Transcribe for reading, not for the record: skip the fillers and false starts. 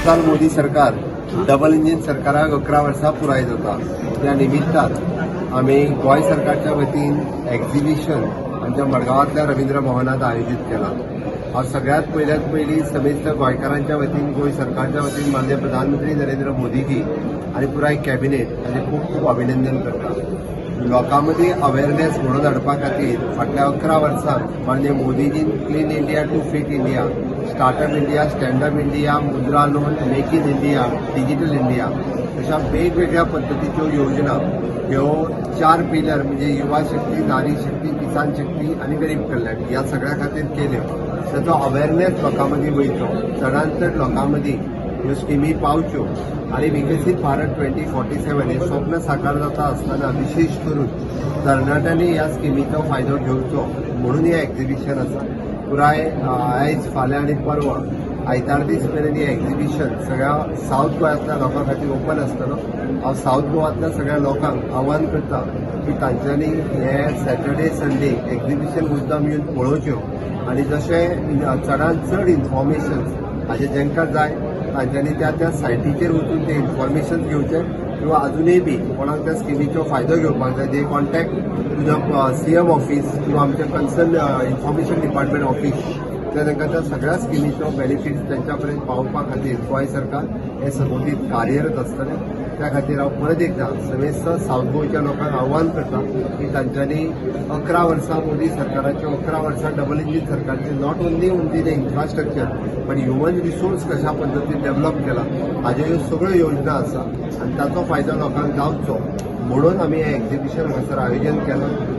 साल मोदी सरकार, double engine सरकाराक 11 वर्सां पुराय जाता. त्या निमित्तान आमी गोंय सरकारच्या वतीन एक्झिबिशन आमच्या मडगांवांतल्या रवींद्र भवनात आयोजीत केलां. हांव सगळ्यात पयल्यात पयलीं समेस्त गोंयकारांच्या वतीन, गोंय सरकारच्या वतीन माननीय प्रधानमंत्री नरेंद्र मोदीजी आनी पुराय कॅबिनेट हाजें खूब खूब अभिनंदन करता. लोकां मदीं अवेरनेस घडोवन हाडपा खातीर फाटल्या 11 वर्सांत माननीय मोदीजीन Clean India to Fit India, Startup India, Standup India, Mudra Loan, Make in India, Digital India अशा वेगवेगळ्या पद्दतीच्यो योजना, ह्यो चार पिलर म्हणजे युवा शक्ती, नारी शक्ती, किसान शक्ती आनी गरीब कल्याण ह्या सगळ्या खातीर केल्यो. ताचो अवेरनेस लोकां मदीं वयचो, चडांत चड लोकां मदीं ह्यो स्किमी पावच्यो आनी विकसीत भारत 2047 हे स्वप्न साकार जाता आसतना विशेश करून तरणाट्यांनी ह्या स्किमीचो फायदो घेवचो म्हणून हें एक्झिबिशन आसा. पुराय आयज, फाल्यां आनी परवां आयतार दीस मेरेन हें एक्झिबिशन सगळ्या सावथ गोंयांतल्या लोकां खातीर ओपन आसतलो. हांव सावथ गोवांतल्या सगळ्या लोकांक आव्हान करता की तांच्यांनी हे सॅटर्डे, संडे एक्झिबिशन मुद्दाम येवन पळोवच्यो आनी जशें चडांत चड इन्फॉर्मेशन हाजें जांकां जाय तांच्यांनी त्या त्या सायटीचेर वचून ते इन्फॉर्मेशन घेवचें किंवा अजुनूय बी कोणाक त्या स्किमीचो फायदो घेवपाक जाय, they contact to the CM office किंवा आमचे कन्सर्न इन्फॉर्मेशन डिपार्टमेंट ऑफिस. ते तांकां त्या सगळ्या स्किमीचो बेनिफीट तांच्या पर्यंत पावोवपा खातीर गोंय सरकार हे सगोतीत कार्यरत आसतलें. त्या खातीर हांव परत एकदां समेस्त सावथ गोंयच्या लोकांक आव्हान करता की तांच्यांनी 11 वर्सां मोदी सरकाराच्यो, 11 वर्सां डबल इंजीन सरकारचे, not only only the infrastructure पण ह्युमन रिसोर्स कशा पद्दतीन डेव्हलप केला हाज्यो ह्यो सगळ्यो योजना आसा आनी ताचो फायदो लोकांक जावचो म्हणून आमी हें एक्झिबिशन हांगासर आयोजन केलां.